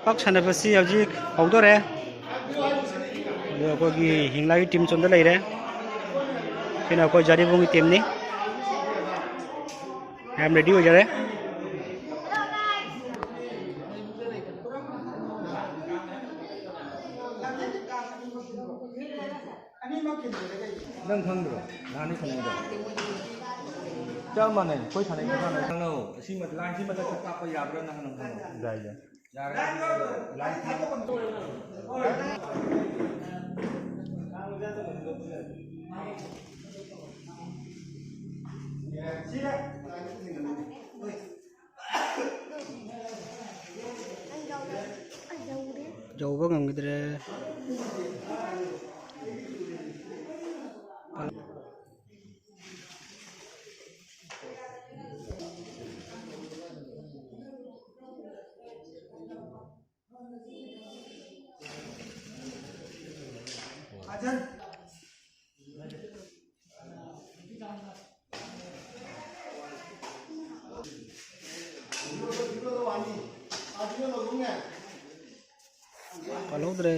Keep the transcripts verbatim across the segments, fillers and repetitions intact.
ꯄꯥꯛ ꯁꯥꯟꯅꯕꯁꯤ ꯍꯧꯖꯤꯛ ꯍꯧꯗꯣꯔꯦ꯫ ꯑꯗꯣ ꯑꯩꯈꯣꯏꯒꯤ ꯍꯤꯡꯂꯥꯒꯤ ꯇꯤꯝ ꯁꯣꯝꯗ ꯂꯩꯔꯦ꯫ ꯁꯤꯅ ꯑꯩꯈꯣꯏ ꯖꯥꯔꯤꯕꯨꯡꯒꯤ ꯇꯤꯝꯅꯤ꯫ ꯃꯌꯥꯝ ꯔꯦꯗꯤ ꯑꯣꯏꯖꯔꯦ꯫ ꯅꯪ ꯈꯪꯗ꯭ꯔꯣ? ꯅꯍꯥꯟ ꯁꯥꯟꯅꯩꯗꯣ꯫ ꯆꯞ ꯃꯥꯟꯅꯩ꯫ ꯑꯩꯈꯣꯏ ꯁꯥꯟꯅꯩ ꯃꯁꯥꯟꯅ ꯈꯪꯅꯧ꯫ ꯑꯁꯤ ꯃ-, ꯂꯥꯏꯟꯁꯤ ꯃꯊꯛꯇ ꯀꯥꯞꯄ ꯌꯥꯕ꯭ꯔꯥ ꯅꯪ ꯍꯪꯉꯣ꯫ ꯌꯥꯏ, ꯌꯥꯏ꯫ ꯌꯥꯔꯦ꯫ ꯂꯥꯏꯟ ꯊꯥꯗꯣꯛꯀꯅꯨ꯫ ꯌꯧꯕ ꯉꯝꯈꯤꯗ꯭ꯔꯦ꯫ ꯄꯥꯜꯍꯧꯗ꯭ꯔꯦ꯫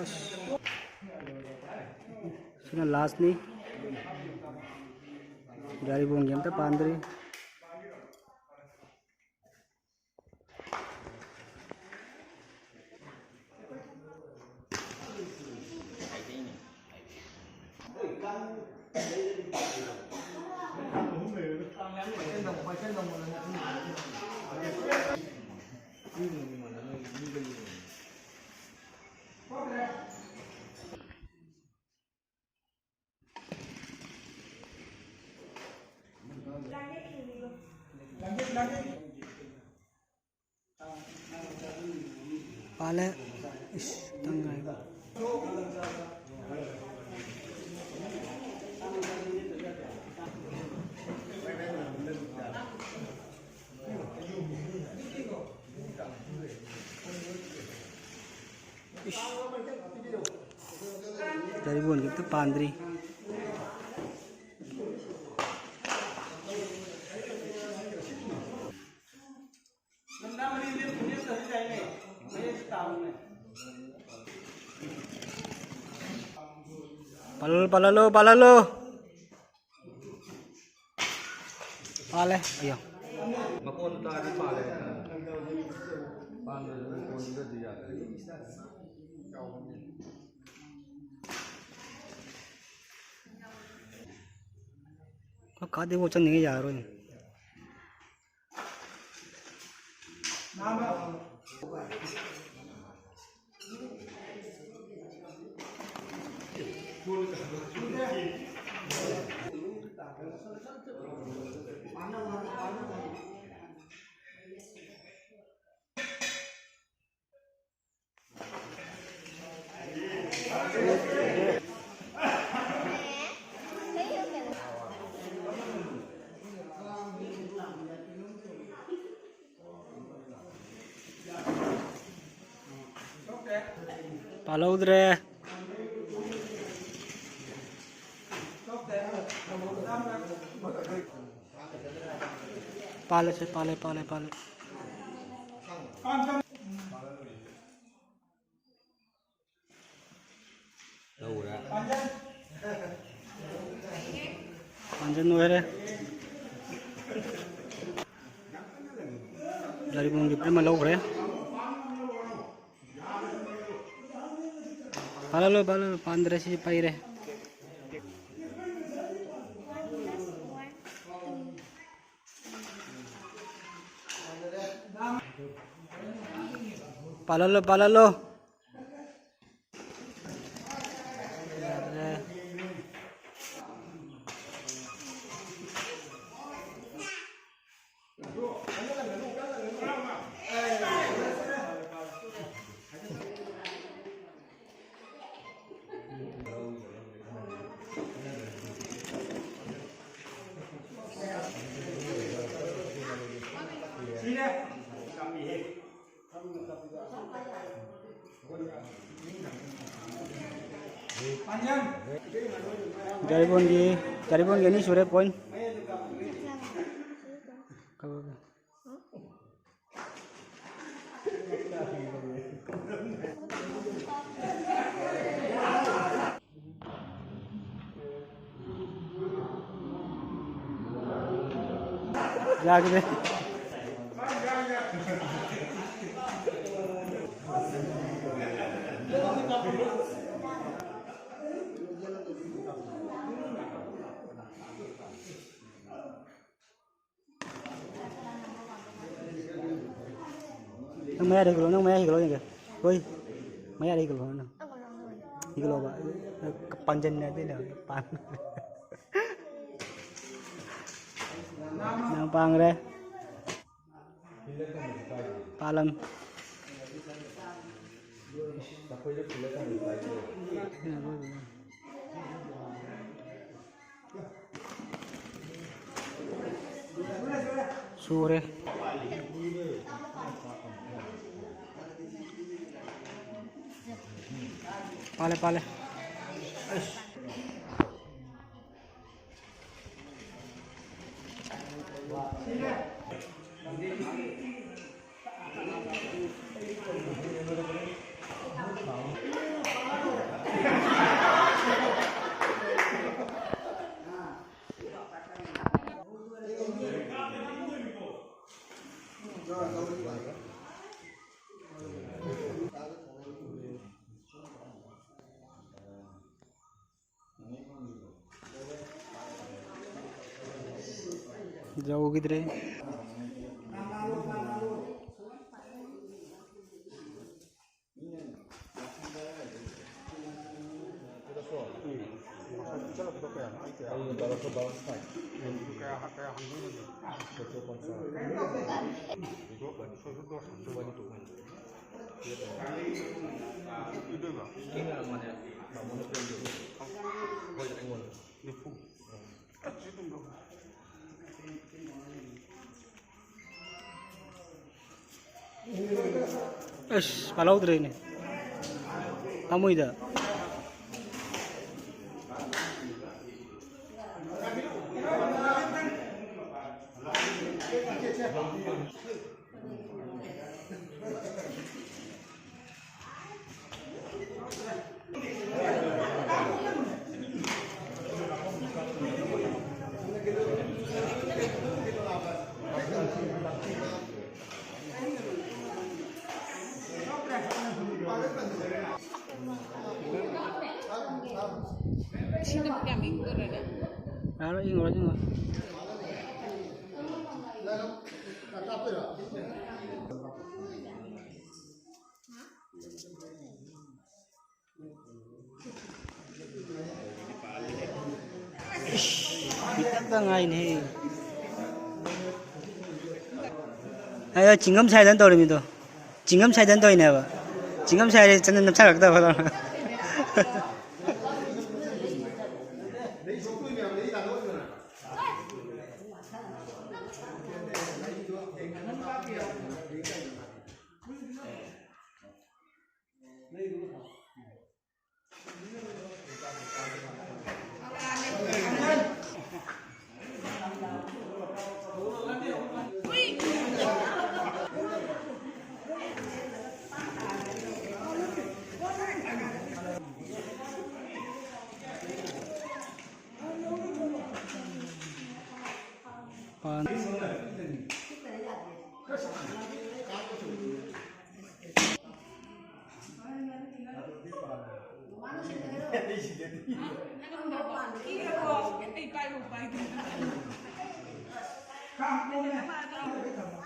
ꯑꯁ꯫ ꯁꯤꯅ ꯂꯥꯁꯅꯤ꯫ ꯖꯥꯔꯤꯕꯣꯡꯒꯤ ꯑꯝꯇ ꯄꯥꯟꯗ꯭ꯔꯤ꯫ ꯄꯥꯜꯂꯦ꯫ ꯏꯁ, ꯈꯤꯇꯪ ꯉꯥꯏꯕ꯫ ꯏꯁ꯫ ꯗꯥꯏꯕꯣꯟꯒꯤ ꯑꯝꯇ ꯄꯥꯟꯗ꯭ꯔꯤ꯫ ꯄꯜ-, ꯄꯜꯍꯜꯂꯣ, ꯄꯜꯍꯜꯂꯣ꯫ ꯄꯥꯜꯂꯦ꯫ ꯑꯌꯥ꯫ ꯃꯀꯣꯟꯗ ꯇꯥꯔꯗꯤ ꯄꯥꯜꯂꯦ꯫ ꯄꯥꯟꯗ꯭ꯔꯁꯨ ꯃꯀꯣꯟꯗꯗꯤ ꯌꯥꯔꯦ꯫ ꯀꯥꯗꯦꯕꯣ, ꯆꯪꯅꯤꯡꯉꯦ, ꯌꯥꯔꯣꯏ꯫ ꯄꯥꯜꯍꯧꯗ꯭ꯔꯦ꯫ ꯄꯥꯜꯂꯁꯦ, ꯄꯥꯜꯂꯦ, ꯄꯥꯜꯂꯦ, ꯄꯥꯜꯂꯦ꯫ ꯂꯧꯔꯦ꯫ ꯄꯥꯟꯖꯟ ꯑꯣꯏꯔꯦ꯫ ꯂꯥꯔꯤꯕꯣꯡꯒꯤ ꯑꯃ ꯂꯧꯈ꯭ꯔꯦ꯫ ꯄꯥꯜꯍꯜꯂꯣ, ꯄꯥꯜꯍꯜꯂꯣ, ꯄꯥꯟꯗ꯭ꯔꯦ, ꯁꯤ ꯄꯩꯔꯦ꯫ ꯄꯥꯜꯍꯜꯂꯣ, ꯄꯥꯜꯍꯜꯂꯣ꯫ ꯌꯥꯗ꯭ꯔꯦ꯫ ꯖꯥꯔꯤꯕꯣꯟꯒꯤ, ꯖꯥꯔꯤꯕꯣꯟꯒꯤ ꯑꯅꯤ ꯁꯨꯔꯦ point꯫ ꯌꯥꯈꯤꯗꯦ꯫ ꯅꯪ ꯃꯌꯥꯏꯗ ꯍꯤꯒꯠꯂꯣ, ꯅꯪ ꯃꯌꯥꯏ ꯍꯤꯒꯠꯂꯣ ꯌꯦꯡꯒꯦ꯫ ꯍꯣꯏ, ꯃꯌꯥꯏꯗ ꯍꯤꯒꯠꯂꯣ ꯅꯪ꯫ ꯍꯤꯒꯠꯂꯣꯕ꯫ ꯄꯥꯟꯖꯟꯅ ꯑꯗꯨꯏꯅꯦ꯫ ꯄꯥꯟ-, ꯅꯪ ꯄꯥꯡꯈ꯭ꯔꯦ꯫ ꯄꯥꯂꯝ꯫ ꯁꯨꯔꯦ꯫ ꯄꯥꯜꯂꯦ, ꯄꯥꯜꯂꯦ꯫ ꯌꯧꯈꯤꯗ꯭ꯔꯦ꯫ ꯑꯁ, ꯐꯥꯜꯍꯧꯗ꯭ꯔꯦꯅꯦ꯫ ꯄꯥꯝꯃꯨꯏꯗ꯫ ꯏꯁꯤꯡꯗꯨꯕꯨ ꯀꯌꯥꯝ ꯏꯪꯗꯣꯔꯦꯅꯦ? ꯌꯥꯔꯣꯏ, ꯏꯪꯉꯨꯔꯣꯏ, ꯏꯪꯉꯨꯔꯣꯏ꯫ ꯏꯁ, ꯈꯤꯇꯪꯗ ꯉꯥꯏꯅꯦꯍꯦ꯫ ꯑꯩ ꯆꯤꯡꯒꯝ ꯁꯥꯏꯗꯅ ꯇꯧꯔꯤꯃꯤꯗꯣ꯫ ꯆꯤꯡꯒꯝ ꯁꯥꯏꯗꯅ ꯇꯧꯔꯤꯅꯦꯕ꯫ ꯆꯤꯡꯒꯝ ꯁꯥꯏꯔꯦ ꯆꯠꯅ ꯅꯞꯁꯜꯂꯛꯇꯕ꯫ ꯄꯥꯟ꯫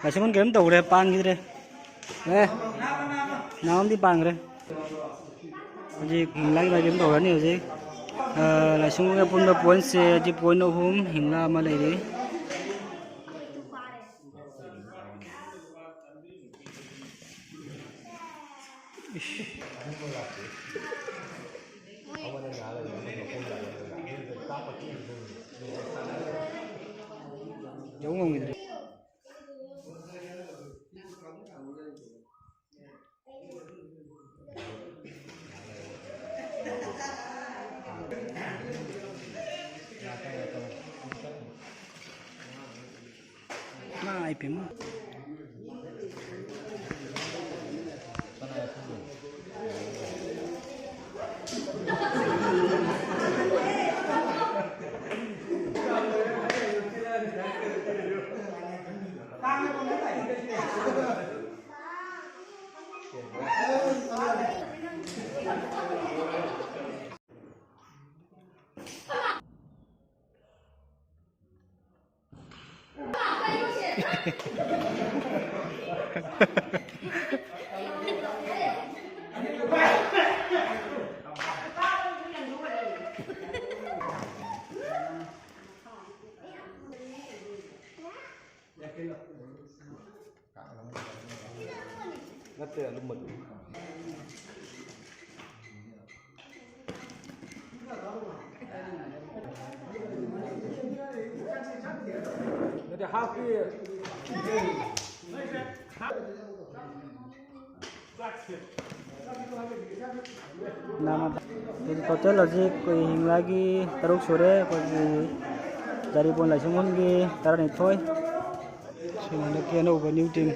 ꯂꯥꯏꯁ꯭ꯔꯝ ꯀꯩꯅꯣꯝ ꯇꯧꯈ꯭ꯔꯦ, ꯄꯥꯟꯈꯤꯗ꯭ꯔꯦ꯫ ꯑꯦ, ꯅꯥꯎꯟꯗꯤ ꯄꯥꯟꯈ꯭ꯔꯦ꯫ ꯍꯧꯖꯤꯛ ꯍꯤꯡꯂꯥꯒꯤ ꯃꯥꯏꯕꯤ ꯑꯃ ꯇꯧꯔꯅꯤ ꯍꯧꯖꯤꯛ꯫ ꯑ, ꯂꯥꯏꯁ꯭ꯔꯝꯒꯤ ꯑꯄꯨꯟꯕ ꯄꯣꯏꯟꯁꯦ ꯍꯧꯖꯤꯛ ꯄꯣꯏꯟ ꯑꯍꯨꯝ, ꯍꯤꯡꯂꯥ ꯑꯃ ꯂꯩꯔꯤ꯫ ꯏꯁ꯫ ꯌꯧ ꯉꯝꯈꯤꯗ꯭ꯔꯦ꯫ ꯄꯤꯃ꯫ ꯅꯠꯇꯦ, ꯑꯂꯨꯝꯕꯗꯨ꯫ ꯅꯠꯇꯦ, ꯍꯥꯞꯄꯤ꯫ ꯇꯣꯇꯦꯜ ꯍꯧꯖꯤꯛ ꯑꯩꯈꯣꯏ ꯍꯤꯡꯂꯥꯒꯤ ꯇꯔꯨꯛ ꯁꯨꯔꯦ, ꯑꯩꯈꯣꯏꯒꯤ ꯖꯥꯔꯤꯄꯣꯟ ꯂꯥꯏꯁꯪꯕꯝꯒꯤ ꯇꯔꯥꯅꯤꯊꯣꯏ꯫ ꯁꯤꯅ ꯍꯟꯗꯛꯀꯤ ꯑꯅꯧꯕ ꯅ꯭ꯌꯨ ꯇꯤꯝ꯫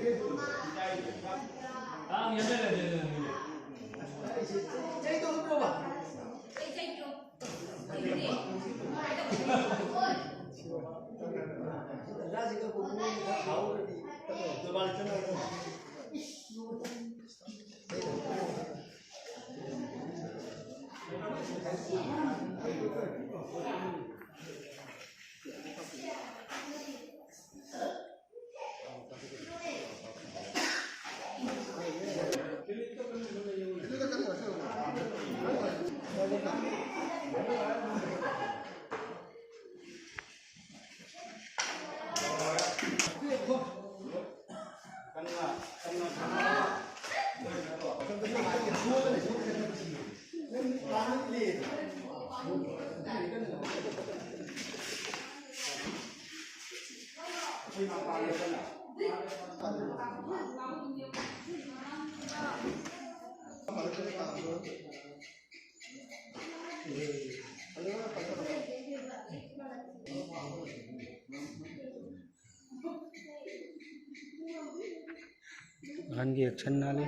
ꯑꯍꯟꯒꯤ action ꯅꯥꯜꯂꯤ꯫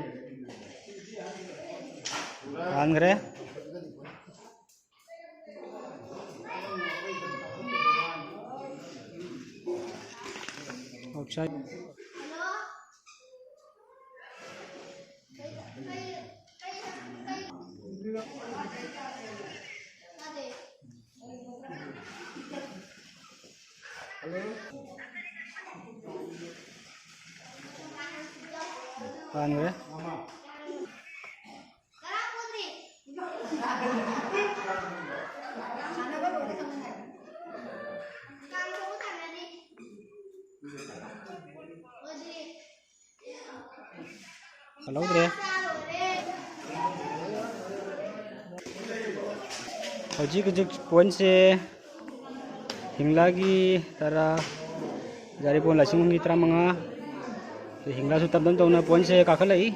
ꯍꯥꯟꯈ꯭ꯔꯦ꯫ Outside꯫ ꯍꯥꯟꯈ꯭ꯔꯦ꯫ ꯍꯜꯍꯧꯗ꯭ꯔꯦ꯫ ꯍꯧꯖꯤꯛ ꯍꯧꯖꯤꯛ pointꯁꯦ ꯍꯤꯡꯂꯥꯒꯤ ꯇꯔꯥ, ꯌꯥꯔꯤꯄꯣꯛ ꯂꯥꯏꯁ꯭ꯔꯝꯒꯤ ꯇꯔꯥꯃꯉꯥ꯫ ꯍꯤꯡꯂꯥꯁꯨ ꯇꯞ ꯇꯞ ꯇꯧꯅ pointꯁꯦ ꯀꯥꯈꯠꯂꯛꯏ꯫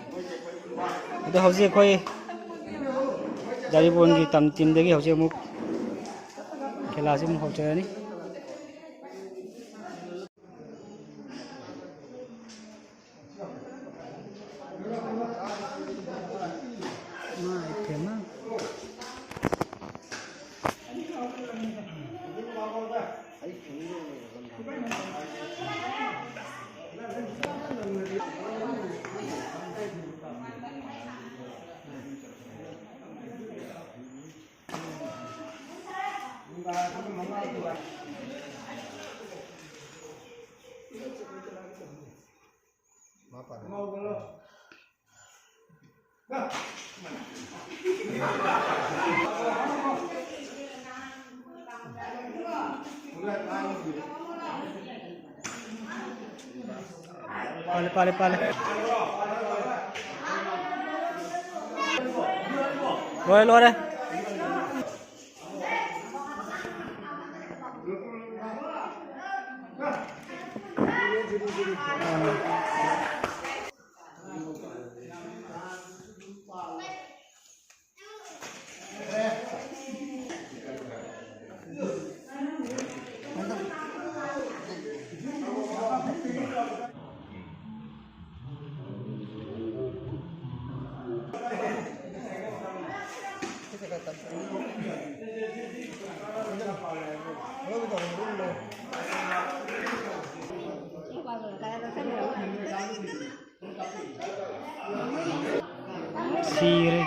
ꯑꯗꯣ ꯍꯧꯖꯤꯛ ꯑꯩꯈꯣꯏ ꯌꯥꯔꯤꯄꯣꯛꯒꯤ ꯇꯝ teamꯗꯒꯤ ꯍꯧꯖꯤꯛ ꯑꯃꯨꯛ ꯈꯦꯂꯥꯁꯤ ꯑꯃꯨꯛ ꯍꯧꯖꯔꯅꯤ꯫ ꯏꯃꯥ ꯏꯕꯦꯝꯃ꯫ ꯄꯥꯜꯂꯦ, ꯄꯥꯜꯂꯦ, ꯄꯥꯜꯂꯦ꯫ ꯂꯣꯏꯔꯦ, ꯂꯣꯏꯔꯦ꯫ ꯁꯤꯈ꯭ꯔꯦ꯫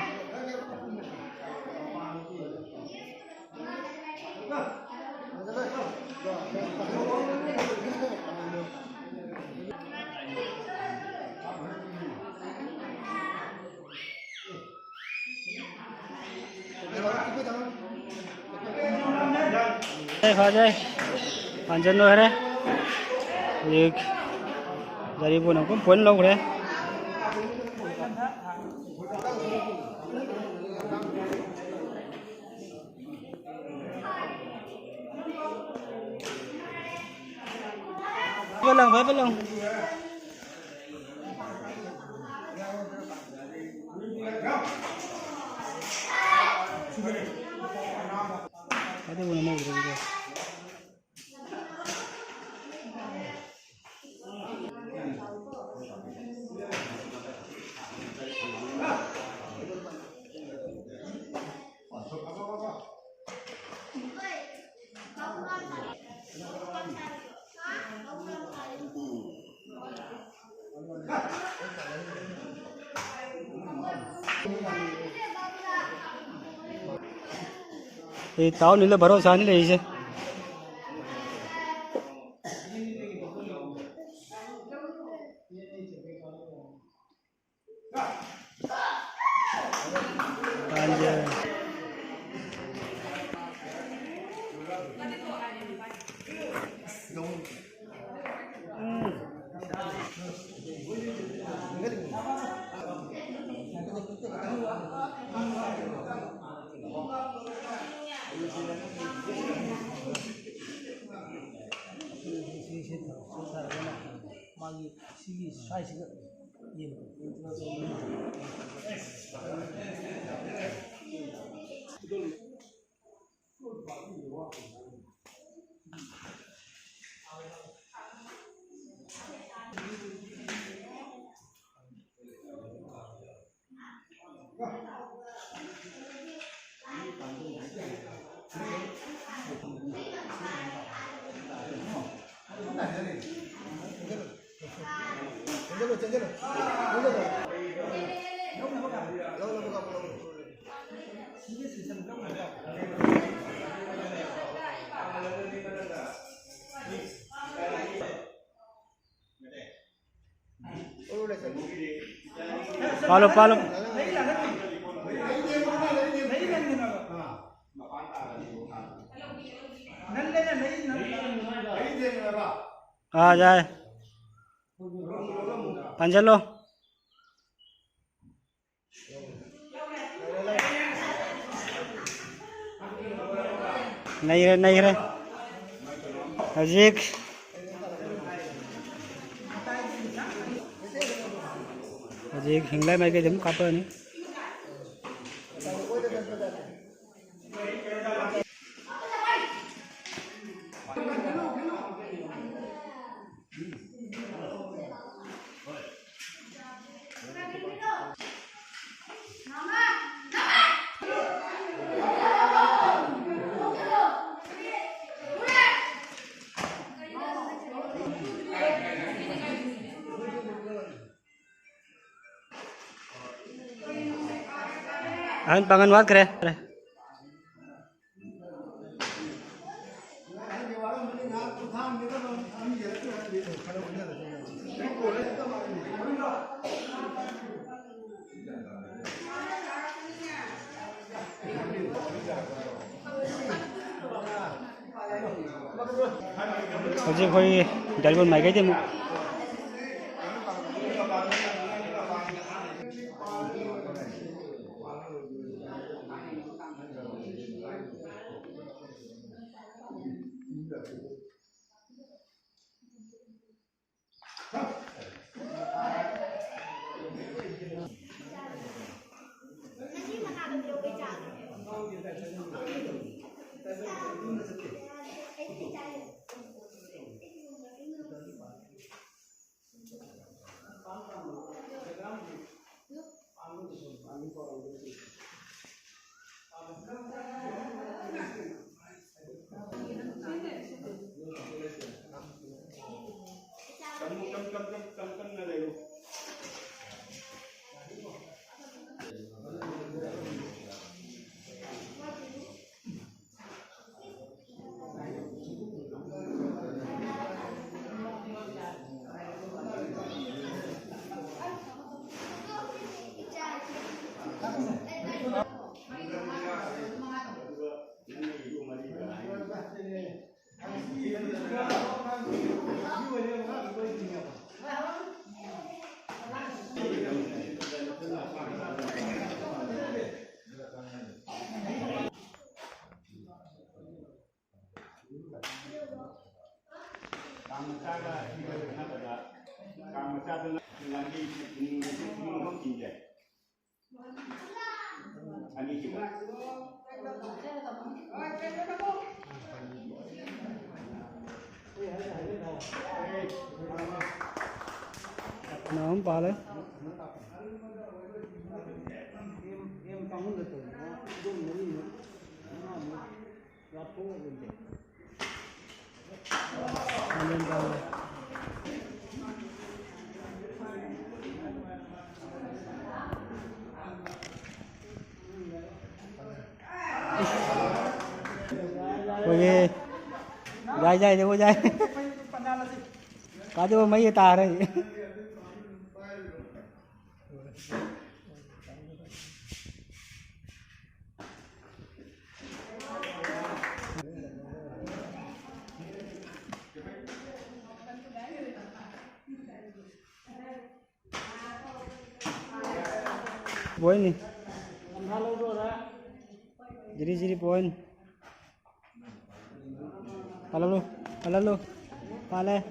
ꯐꯥꯖꯩ, ꯐꯥꯖꯩ꯫ ꯄꯥꯟꯖꯟ ꯂꯣꯏꯔꯦ꯫ ꯍꯧꯖꯤꯛ ꯌꯥꯏꯔꯤꯄꯣꯛꯅ ꯑꯃꯨꯛ ꯄꯣꯏꯟ ꯂꯧꯈ꯭ꯔꯦ꯫ ꯍꯥꯏꯐꯦꯠ ꯂꯪ, ꯍꯥꯏꯐꯦꯠ ꯂꯪ꯫ ꯑꯗꯨꯕꯨꯅ ꯃꯧꯗ꯭ꯔꯣ ꯑꯗꯨꯗꯤ? ꯑꯩ ꯇꯥꯎ ꯅꯤꯜꯂ ꯚꯔꯣꯁꯥꯅꯤ ꯂꯩꯔꯤꯁꯦ꯫ ꯃꯥꯒꯤ ꯁꯤꯒꯤ ꯁ꯭ꯋꯥꯏꯁꯤꯒ ꯌꯦꯡꯉꯨ꯫ ꯄꯥꯜꯂꯣ, ꯄꯥꯜꯂꯣ꯫ ꯑꯥ, ꯌꯥꯏ꯫ ꯄꯥꯟꯁꯤꯜꯂꯣ꯫ ꯅꯩꯔꯦ, ꯅꯩꯔꯦ꯫ ꯍꯧꯖꯤꯛ, ꯍꯧꯖꯤꯛ ꯍꯤꯡꯂꯥꯏ ꯃꯥꯏꯀꯩꯗ ꯑꯃꯨꯛ ꯀꯥꯞꯄꯛꯑꯅꯤ꯫ ꯑꯍꯟ ꯄꯥꯡꯒꯟ ꯋꯥꯠꯈ꯭ꯔꯦ꯫ ꯍꯧꯖꯤꯛ ꯑꯩꯈꯣꯏ ꯗꯥꯏꯕꯣꯟ ꯃꯥꯏꯀꯩꯗꯤ ꯑꯃꯨꯛ꯫ ꯐꯅꯌꯥꯝ ꯄꯥꯜꯂꯦ꯫ ꯍꯣꯏꯌꯦ꯫ ꯌꯥꯏ, ꯌꯥꯏ, ꯌꯥꯏ, ꯌꯥꯏ꯫ ꯀꯥꯗꯣ ꯃꯩ ꯇꯥꯔꯦ꯫ Point ꯅꯤ꯫ Zero zero point꯫ Hello, hello. ꯄꯥꯜꯂꯦ꯫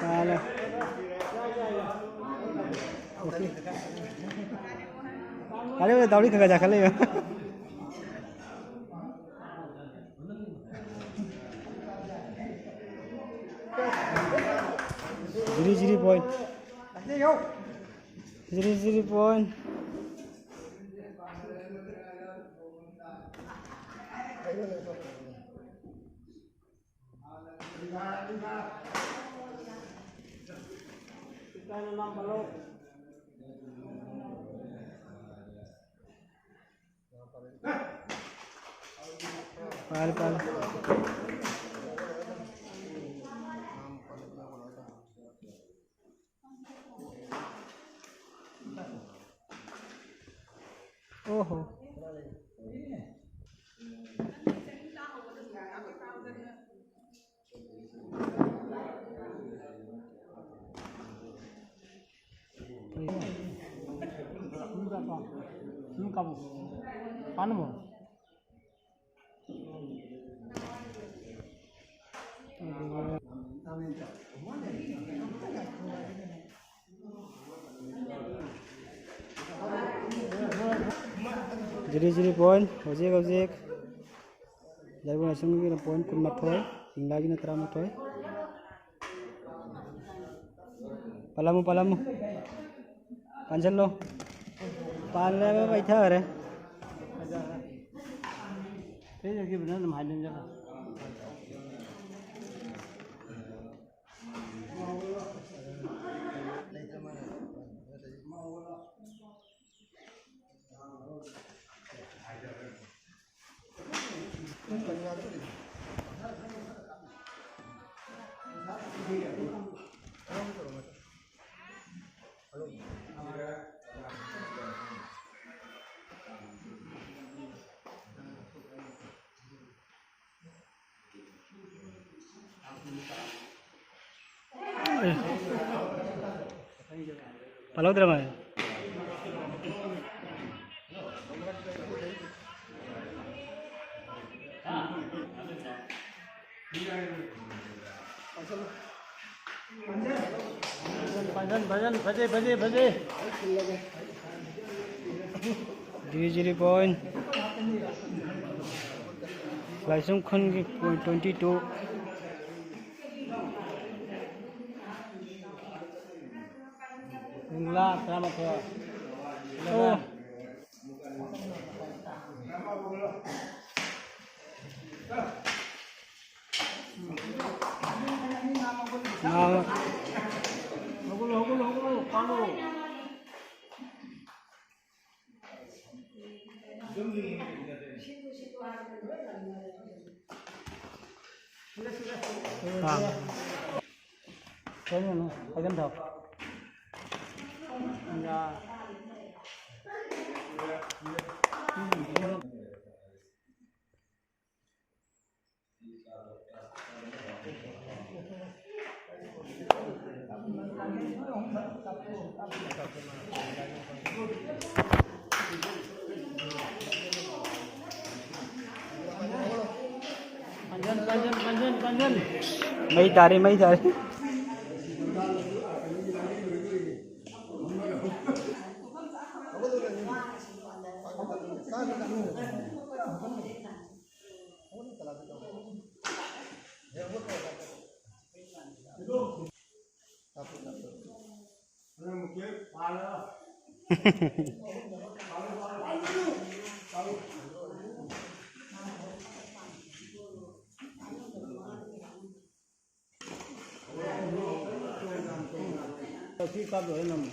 ꯄꯥꯜꯂꯦ꯫ Okay꯫ ꯄꯥꯜꯂꯦ, ꯗꯥꯎꯗꯤ ꯈꯔ ꯈꯔ ꯆꯥꯈꯠꯂꯛꯏ꯫ Zero zero point꯫ Zero zero point꯫ ꯄꯥꯜꯂꯦ, ꯄꯥꯜꯂꯦ꯫ ꯑꯣꯍꯣ꯫ Zero zero point, ꯍꯧꯖꯤꯛ ꯍꯧꯖꯤꯛ ꯂꯥꯏꯕꯨꯡ ꯂꯥꯏꯁꯣꯟꯒꯤꯅ point ꯀꯨꯟꯃꯥꯊꯣꯏ, ꯂꯤꯡꯂꯥꯒꯤꯅ ꯇꯔꯥꯃꯥꯊꯣꯏ꯫ ꯄꯥꯜꯂꯝꯃꯨ, ꯄꯥꯜꯂꯝꯃꯨ꯫ ꯄꯥꯟꯁꯤꯜꯂꯣ꯫ ꯄꯥꯜꯂꯦ, ꯃꯩꯊꯈꯔꯦ꯫ ꯊꯦꯡꯅꯈꯤꯕꯅ ꯑꯗꯨꯝ ꯍꯥꯏꯅꯤꯡꯖꯔꯣ꯫ ꯄꯥꯜꯍꯧꯗ꯭ꯔ ꯃꯥꯜꯂꯦ꯫ ꯐꯖꯩ, ꯐꯖꯩ, ꯐꯖꯩ, ꯐꯖꯩ꯫ ꯖꯤꯔꯤ ꯖꯤꯔꯤ ꯄꯣꯏꯟ꯫ ꯂꯥꯏꯁ꯭ꯔꯝ ꯈꯨꯟꯒꯤ ꯄꯣꯏꯟ ꯇ꯭ꯋꯦꯟꯇꯤ ꯇꯨ꯫ ꯂꯤꯡꯂꯥ ꯇꯔꯥꯃꯥꯊꯣꯏ꯫ ꯑꯣ꯫ ꯉꯥ꯫ ꯍꯧꯒꯠꯂꯣ, ꯍꯧꯒꯠꯂꯣ, ꯍꯧꯒꯠꯂꯣ, ꯀꯥꯡꯉꯣ꯫ ꯑꯥ꯫ ꯀꯩꯅꯣꯅꯦ, ꯐꯖꯅ ꯊꯥꯎ꯫ ꯌꯥ꯫ ꯄꯥꯟꯖꯟ, ꯄꯥꯟꯖꯟ, ꯄꯥꯟꯖꯟ, ꯄꯥꯟꯖꯟ꯫ ꯃꯩ ꯇꯥꯔꯦ, ꯃꯩ ꯇꯥꯔꯦ꯫ ꯁꯤ ꯀꯥꯞꯂꯣꯏꯔꯦ ꯅꯪ꯫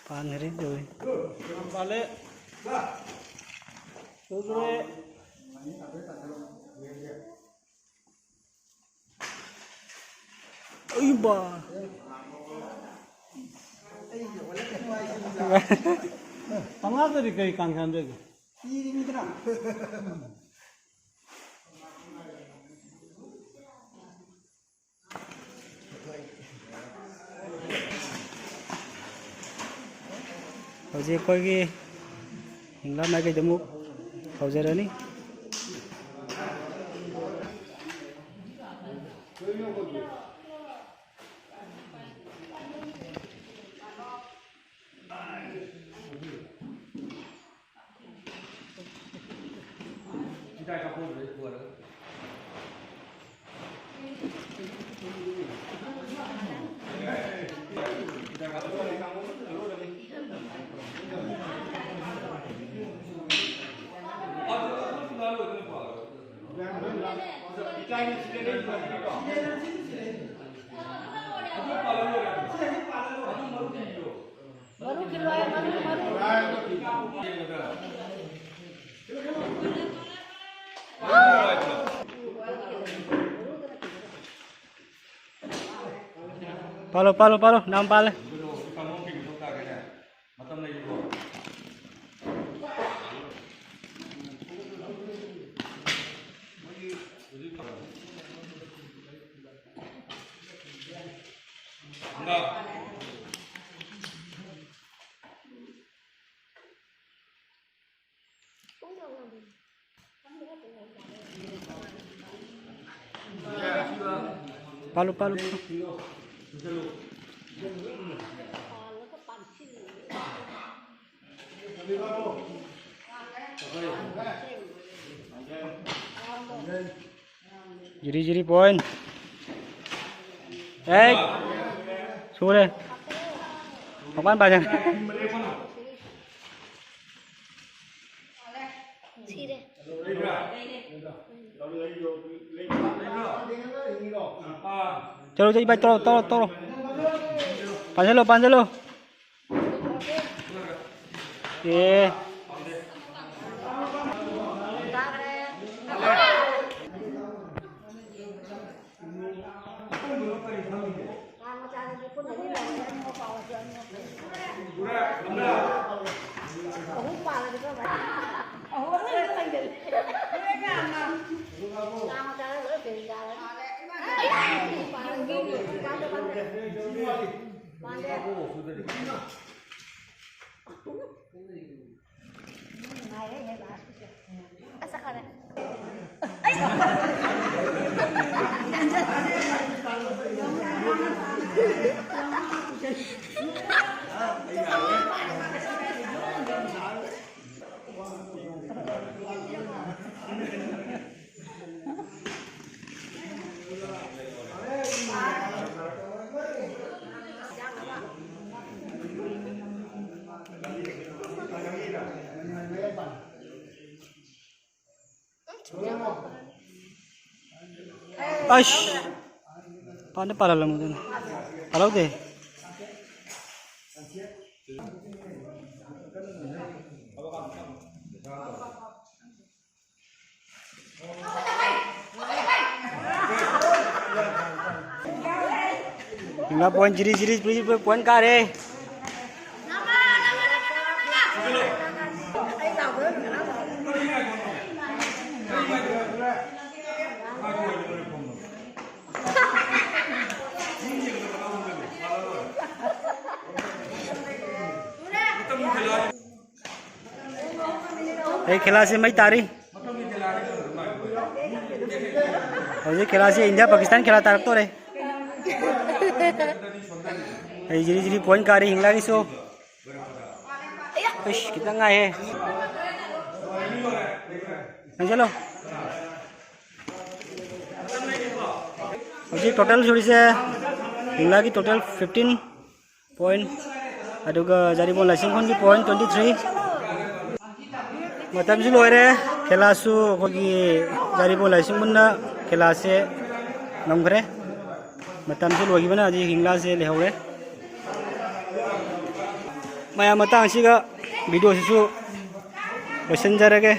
ꯄꯥꯟꯈ꯭ꯔꯦ ꯇꯧꯔꯤ꯫ ꯄꯥꯜꯂꯦ꯫ ꯇꯨꯈ꯭ꯔꯦ꯫ ꯑꯩꯕꯥ꯫ ꯄꯉꯥꯗꯗꯤ ꯀꯔꯤ ꯀꯥꯡꯈꯟꯗꯒꯦ? ꯍꯧꯖꯤꯛ ꯑꯩꯈꯣꯏꯒꯤ ꯍꯤꯡꯂꯥ ꯃꯥꯏꯀꯩꯗ ꯑꯃꯨꯛ ꯍꯧꯖꯔꯅꯤ꯫ ꯃꯔꯨ ꯈꯤꯜꯂꯣ ꯍꯥꯏ, ꯃꯔꯨ, ꯃꯔꯨ꯫ ꯄꯥꯜꯂꯣ, ꯄꯥꯜꯂꯣ, ꯄꯥꯜꯂꯣ, ꯅꯝ ꯄꯥꯜꯂꯦ꯫ ꯃꯇꯝ ꯂꯩꯔꯤꯕꯣ? ꯄꯥꯜꯂꯨ, ꯄꯥꯜꯂꯨ꯫ ꯖꯤꯔꯤ, ꯖꯤꯔꯤ point꯫ ꯑꯦ, ꯁꯨꯔꯦ꯫ ꯃꯄꯥꯟ ꯄꯥꯏꯁꯦ꯫ ꯁꯤꯔꯦ꯫ ꯆꯠꯂꯣ, ꯆꯠꯂꯣ, ꯏꯕꯥꯏ, ꯇꯧꯔꯣ, ꯇꯧꯔꯣ, ꯇꯧꯔꯣ꯫ ꯄꯥꯟꯁꯤꯜꯂꯣ, ꯄꯥꯟꯁꯤꯜꯂꯣ꯫ ꯑꯦ꯫ ꯑꯩꯁ! ꯄꯥꯟꯗ ꯄꯥꯜꯍꯜꯂꯝꯃꯨꯗꯅ꯫ ꯄꯥꯜꯍꯧꯗꯦ꯫ ꯁꯤꯡꯒꯥ point ꯖꯤꯔꯤ ꯖꯤꯔꯤ ꯖꯤꯔꯤ point ꯀꯥꯔꯦ꯫ ꯑꯩ ꯈꯦꯂꯥꯁꯦ ꯃꯩ ꯇꯥꯔꯤ꯫ ꯍꯧꯖꯤꯛ ꯈꯦꯂꯥꯁꯦ ꯏꯟꯗꯤꯌꯥ ꯄꯥꯀꯤꯁꯇꯥꯟ ꯈꯦꯂꯥ ꯇꯥꯔꯛꯇꯣꯔꯦ꯫ ꯑꯩ ꯖꯤꯔꯤ ꯖꯤꯔꯤ ꯄꯣꯏꯟ ꯀꯥꯔꯤ ꯍꯤꯡꯂꯥꯒꯤꯁꯨ꯫ ꯑꯩꯁ, ꯈꯤꯇꯪ ꯉꯥꯏꯍꯦ꯫ ꯆꯪꯁꯤꯜꯂꯣ꯫ ꯍꯧꯖꯤꯛ ꯇꯣꯇꯦꯜ ꯁꯨꯔꯤꯁꯦ, ꯍꯤꯡꯂꯥꯒꯤ ꯇꯣꯇꯦꯜ ꯐꯤꯐꯇꯤꯟ ꯄꯣꯏꯟ, ꯑꯗꯨꯒ ꯖꯥꯔꯤꯕꯣꯟ ꯂꯥꯏꯁꯤꯡꯈꯣꯟꯒꯤ ꯄꯣꯏꯟ ꯇ꯭ꯋꯦꯟꯇꯤ ꯊ꯭ꯔꯤ꯫ ꯃꯇꯝꯁꯨ ꯂꯣꯏꯔꯦ꯫ ꯈꯦꯂꯥꯁꯨ ꯑꯩꯈꯣꯏꯒꯤ ꯖꯥꯔꯤꯕꯣꯟ ꯂꯥꯏꯁꯤꯡꯈꯣꯟꯅ ꯈꯦꯂꯥꯁꯦ ꯉꯝꯈ꯭ꯔꯦ꯫ ꯃꯇꯝꯁꯨ ꯂꯣꯏꯈꯤꯕꯅ ꯍꯧꯖꯤꯛ ꯍꯤꯡꯂꯥꯁꯦ ꯂꯩꯍꯧꯔꯦ꯫ ꯃꯌꯥꯝ, ꯃꯇꯥꯡꯁꯤꯒ ꯚꯤꯗꯤꯑꯣꯁꯤꯁꯨ ꯂꯣꯏꯁꯤꯟꯖꯔꯒꯦ꯫